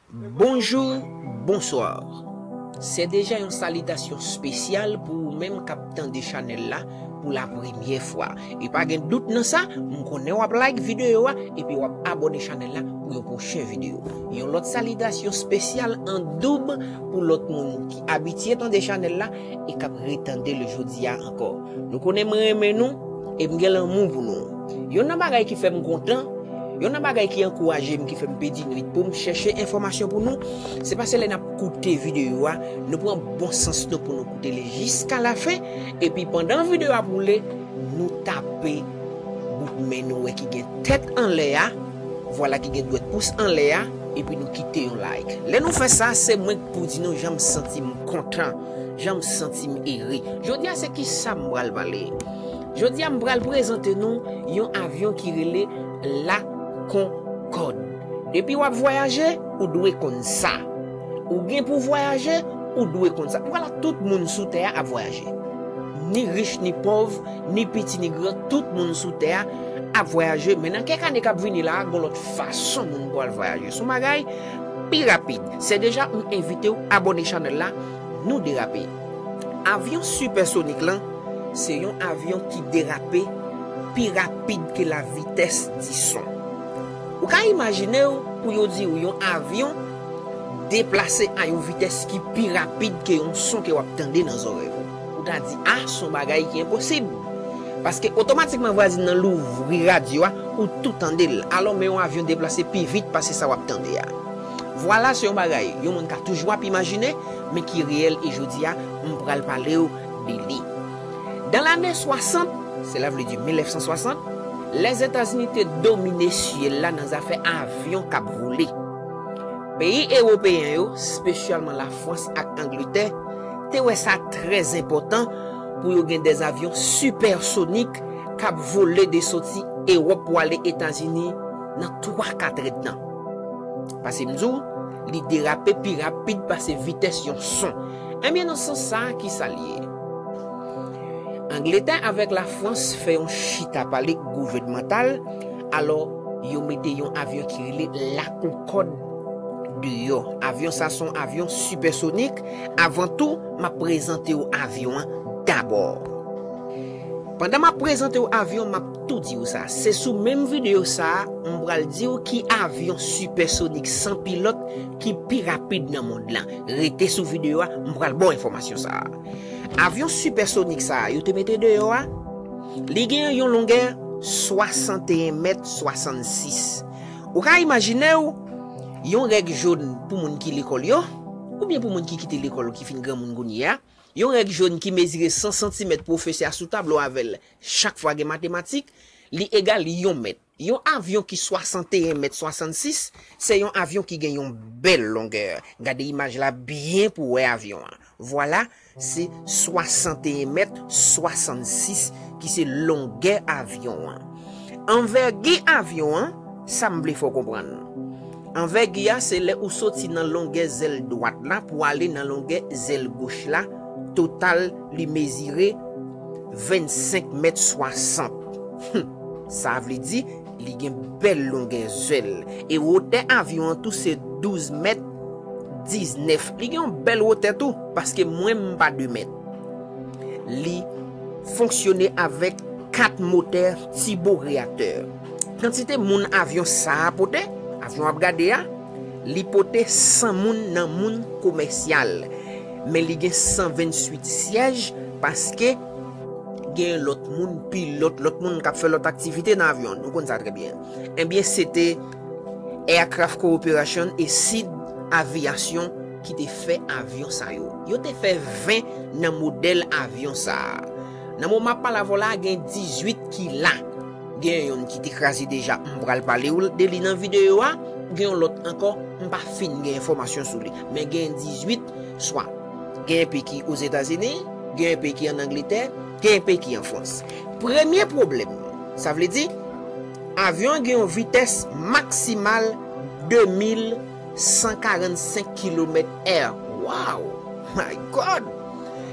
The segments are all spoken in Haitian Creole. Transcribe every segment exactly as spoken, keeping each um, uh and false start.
Bonjou, bonswa. Se deja yon salitasyon espesyal pou ou menm k ap tande chanèl la pou la premyè fwa. E pa gen dout nan sa, m konnen w ap like videyo a epi w ap abòne chanèl la pou yon pwochen videyo. Yon lòt salitasyon espesyal an doub pou lòt moun ki abitye tande chanèl la e k ap retande l jodi a ankò. Nou konnen m renmen nou e m gen lanmou pou nou. Youn nan bagay ki fè m kontan, youn nan bagay ki ankouraje m, ki fè m pèdi nwit pou m chèche enfòmasyon pou nou, se paske lè n ap koute videyo a, nou pran bon sans nou pou nou koute li jiska lafen, epi pandan videyo a ap woule, nou tape bout men nou wè ki gen tèt anlè a, vwala ki gen dwèt pous anlè a, epi nou kite yon like. Lè nou fè sa, se mwen k pou di nou jan m santi m kontan, jan m santi m ere. Jodi a se kisa m pral pale? Jodi a m pral prezante nou yon avyon ki rele La Concorde. Depi w ap vwayaje, ou dwe konn sa. Ou gen pou vwayaje, ou dwe konn sa. Vwala, tout moun sou tè a ap vwayaje. Ni rich, ni pòv, ni piti, ni gran, tout moun sou tè a ap vwayaje. Men nan kèk ane k ap vini la a, gon lòt fason moun pral vwayaje. Se yon bagay pi rapid. Se deja, m envite w abòne chanèl la, nou derape. Avyon sipèsonik lan, se yon avyon ki derape pi rapid ke la vitès di son. Ou ka imajine w pou yo di w yon avyon deplase a yon vitès ki pi rapid ke yon son ke w ap tande nan zòrèy ou. Ou ta di, a, se yon bagay ki enposib. Paske otomatikman vwazin nan louvri radyo a, ou tou tande l. Alò, men yon avyon deplase pi vit pase sa w ap tande a. Vwala, se yon bagay yon moun ka toujou ap imajine, men ki reyèl e jodi a, m pral pale w de li. Dan lane swasant, sela vle di mil nèf san swasant, Lèzetazini te domine syèl la nan zafè avyon k ap vole. Peyi ewopeyen yo, espesyalman Lafrans ak Angletè, te wè sa trè enpòtan pou yo gen de avyon sipèsonik k ap vole de soti Ewòp pou ale Etazini nan twa, kat èdtan. Pase m di w, li derape pi rapid pase vitès yon son. Ebyen, nan sans sa a, kisa l ye? Angletè avèk Lafrans fè yon chita pale gouvènmantal, alò, yo mete yon avyon ki rele La Concorde deyò. Avyon sa se yon avyon sipèsonik. Avan tou, m ap prezante w avyon an dabò. Pandan m ap prezante w avyon, m ap tou di w sa. Se sou menm videyo sa a, m pral di w ki avyon sipèsonik san pilòt ki pi rapid nan mond lan. Rete sou videyo a, m pral ba w enfòmasyon sa a. Avyon sipèsonik sa a, yo te mete deyò a, li gen yon longè swasanteyen mèt swasannsis. Ou ka imajine w, yon règ jòn pou moun ki lekòl yo, oubyen pou moun ki kite lekòl, ki fin granmoun kounye a, yon règ jòn ki mezire san santimèt, pwofesè a sou tablo avè l chak fwa gen matematik, li egal yon mèt. Yon avyon ki swasanteyen mèt swasannsis, se yon avyon ki gen yon bèl longè. Gade imaj la byen pou w wè avyon an. Vwala, se swasanteyen mèt swasannsis ki se longè avyon an. Anvègi avyon an, sa m vle fè w konprann. Anvègi a, se lè ou soti nan longè zèl dwat la pou ale nan longè zèl goch la, total li mezire vennsenk mèt swasant. Hum, sa vle di, li gen bèl longè zèl. E wotè avyon an tou se douz mèt diznèf. Li gen yon bèl wotè tou, paske mwen m pa de mèt. Li fonksyone avèk kat motè tibo reyaktè. Kantite moun avyon sa a pote, avyon w ap gade a, li pote san moun nan moun komèsyal. Men li gen san venntuit syèj, paske gen lòt moun, pilòt, lòt moun k ap fè lòt aktivite nan avyon an. Nou konn sa trè byen. Ebyen, se te Aircraft Corporation e Sid Aviation ki te fè avyon sa yo. Yo te fè ven nan modèl avyon sa a. Nan moman m ap pale avè w la, gen dizuit ki la. Gen yonn ki te kraze deja, m pral pale w de li nan videyo a. Gen yon lòt ankò, m pa fin gen enfòmasyon sou li. Men gen dizuit, swa gen enpe ki Ozetazini, gen enpe ki ann Angletè, gen enpe ki an Frans. Premye pwoblèm, sa vle di, avyon an gen yon vitès maksimal de mil san karannsenk kilomèt è. Wow! My God!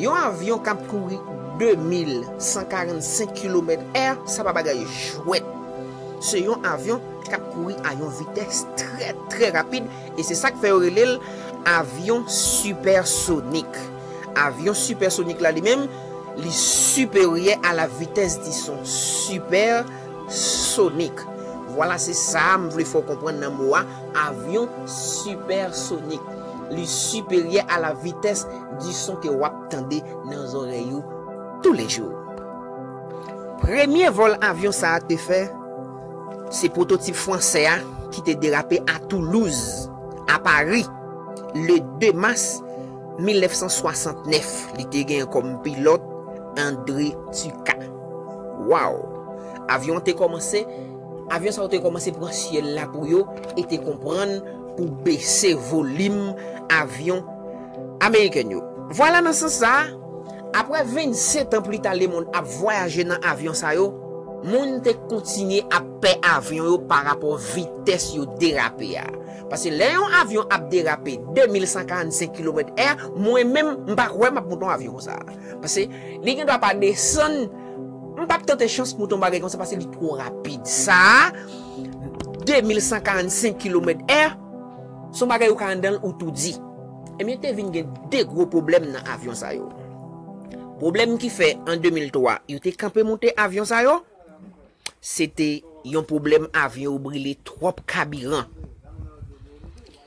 Yon avyon k ap kouri de mil san karannsenk kilomèt è, sa pa bagay jwèt. Se yon avyon k ap kouri a yon vitès trè, trè rapid, e se sa k fè yo rele l avyon sipèsonik. Avyon sipèsonik la, li menm, li siperyè a la vitès di son, sipèsonik. Vwala, se sa a m vle fè w konprann nan mo a, avyon sipèsonik. Li siperyè a la vitès di son ke w ap tande nan zòrèy ou toulejou. Premye vòl avyon sa a te fè, se pwototip fransè a ki te derape a Toulouz, a Pari, le de mas mil nèf san swasantnèf. Li te gen kòm pilòt André Tuka. Waw! Avyon an te kòmanse, avyon sa yo te kòmanse pran syèl la pou yo e te konprann pou bese volim avyon ameriken yo. Vwala, nan sans sa a, apre vennsetan pli ta, lemonn ap vwayaje nan avyon sa yo, moun te kontinye ap pè avyon yo parapò vitès yo derape a. Paske lè yon avyon ap derape de mil san karannsenk kilomèt è, mwen menm, m pa kwè m ap monte yon avyon konsa. Paske li gen dwa pa desann, m p ap tante chans monte yon bagay konsa paske li twò rapid. Sa a, de mil san karannsenk kilomèt è, se yon bagay ou ka anndan l ou toudi. Ebyen, te vin gen de gwo pwoblèm nan avyon sa yo. Pwoblèm ki fè an de mil twa, yo te kanpe monte avyon sa yo, se te yon pwoblèm avyon yo brile twòp kabiran.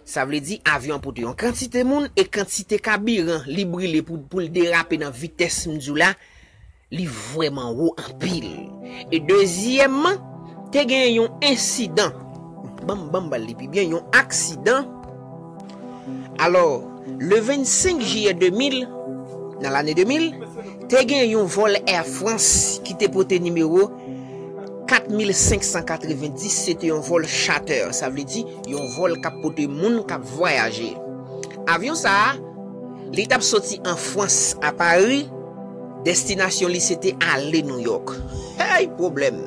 Sa vle di avyon an pote yon kantite moun e kantite kabiran li brile pou, pou l derape nan vitès m di w la, li vrèman wo anpil. E dezyèmman, te gen yon ensidan. Ban m, ban m ba l li pi byen, yon aksidan. Alò, le vennsenk jiyè de mil, nan lane de mil, te gen yon vòl Air France ki te pote nimewo kat mil senk san katrevenndis, se te yon vòl charter, sa vle di yon vòl k ap pote moun k ap vwayaje. Avyon sa a, li t ap soti an Frans, a Pari, destinasyon li se te ale Nouyòk. Hey, pwoblèm!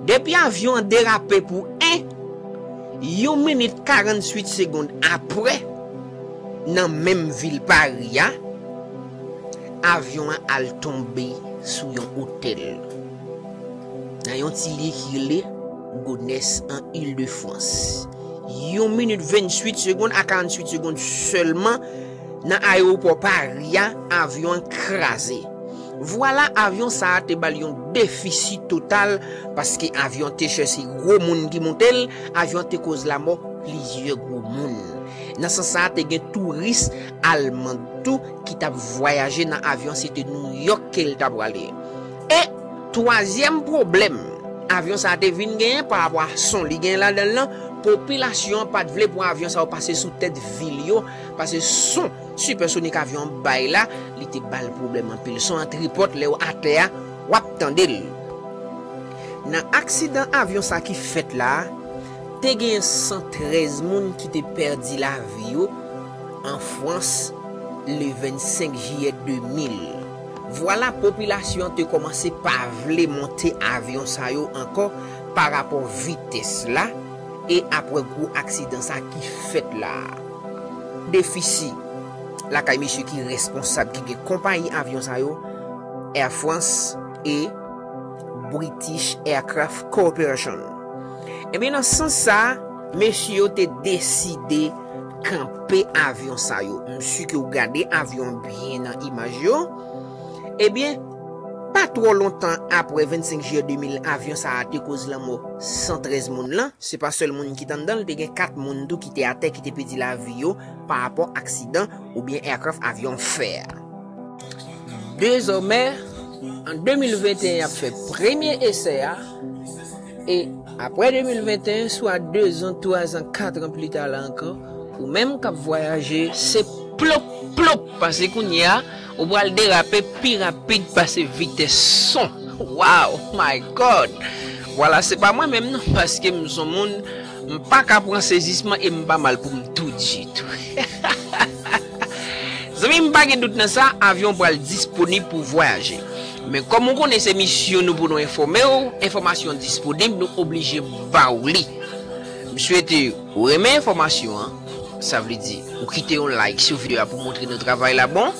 Depi avyon an derape pou en, yon minit karannwit segonn apre, nan menm vil Pari a, avyon an al tonbe sou yon otèl nan yon ti lye ki rele Gonesse an Île-de-France. Yon minit vennwit segonn a karannwit segonn sèlman nan ayewopò Pari a, avyon an kraze. Vwala, avyon sa a te ba l yon defisi total, paske avyon an te chè, se gwo moun ki monte l, avyon an te koz lamò plizyè gwo moun. Nan sans sa a, te gen touris alman tou ki t ap vwayaje nan avyon, se te Nouyòk ke l t ap prale. E twazyèm pwoblèm avyon sa a te vin genyen pa rapò a son li genyen ladan l lan, popilasyon an pa t vle pou avyon sa yo pase sou tèt vil yo, paske son sipèsonik avyon an bay la, li te ba l pwoblèm anpil. Son an tripòt, lè w atè a, w ap tande l. Nan aksidan avyon sa ki fèt la a, te gen san trèz moun ki te pèdi lavi yo an Frans le vennsenk jiyè de mil. Vwala, popilasyon an te kòmanse pa vle monte avyon sa yo ankò pa rapò vitès la e apre gwo aksidan sa ki fèt la a. Defisi lakay mesye ki responsab, ki gen konpayi avyon sa yo, Air France e British Aircraft Corporation. Ebyen, nan sans sa a, mesye yo te deside kanpe avyon sa yo. M si ke w gade avyon an byen nan imaj yo. Ebyen, pa twò lontan apre vennsenk jiyè de mil, avyon sa a te koz lanmò san trèz moun lan. Se pa sèl moun ki t anndan l, te gen kat moun tou ki te atè, ki te pèdi lavi yo pa rapò aksidan oubyen aircraft avyon fè a. Dezòmè, an de mil venteyen, y ap fè premye esè a, e apre de mil venteyen, swa de zan, twa zan, kat an pli ta la ankò, ou menm k ap vwayaje, se plop, plop, paske kounye a, ou pral derape pi rapid pase vitès son. Wow, my God! Vwala, se pa mwen menm non, paske m son moun, m pa ka pran sezisman e m pa mal pou m tou ditou. Zanmi m, pa gen dout nan sa, avyon pral disponib pou vwayaje. Men kòm ou konnen se misyon nou pou nou enfòme w, enfòmasyon disponib, nou oblije ba w li. M swete ou renmen enfòmasyon an, sa vle di ou kite yon like sou videyo a pou montre nou travay la bon,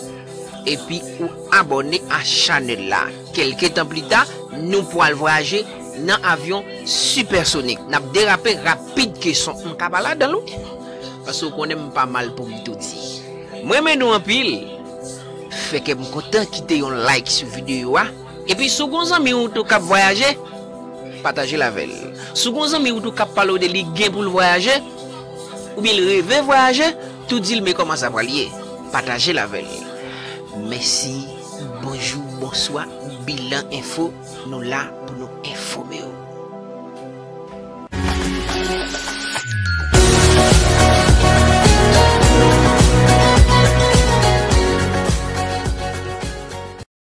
epi ou abòne a chanèl la. Kèlke tan pli ta, nou pral vwayaje nan avyon sipèsonik. N ap derape rapid ke son. M ka pa ladan l wi. Paske w konnen m pa mal pou m tou di. Mwen renmen nou anpil. Fè kè m kontan, kite yon like sou videyo a. Epi si w gon zanmi w tou k ap vwayaje, pataje l avè l. Si w gon zanmi w tou k ap pale w de li gen pou l vwayaje, oubyen l reve vwayaje, tou di l men kòman sa pral ye. Pataje l avè l. Mèsi, bonjou, bonswa, Bilan Enfo, nou la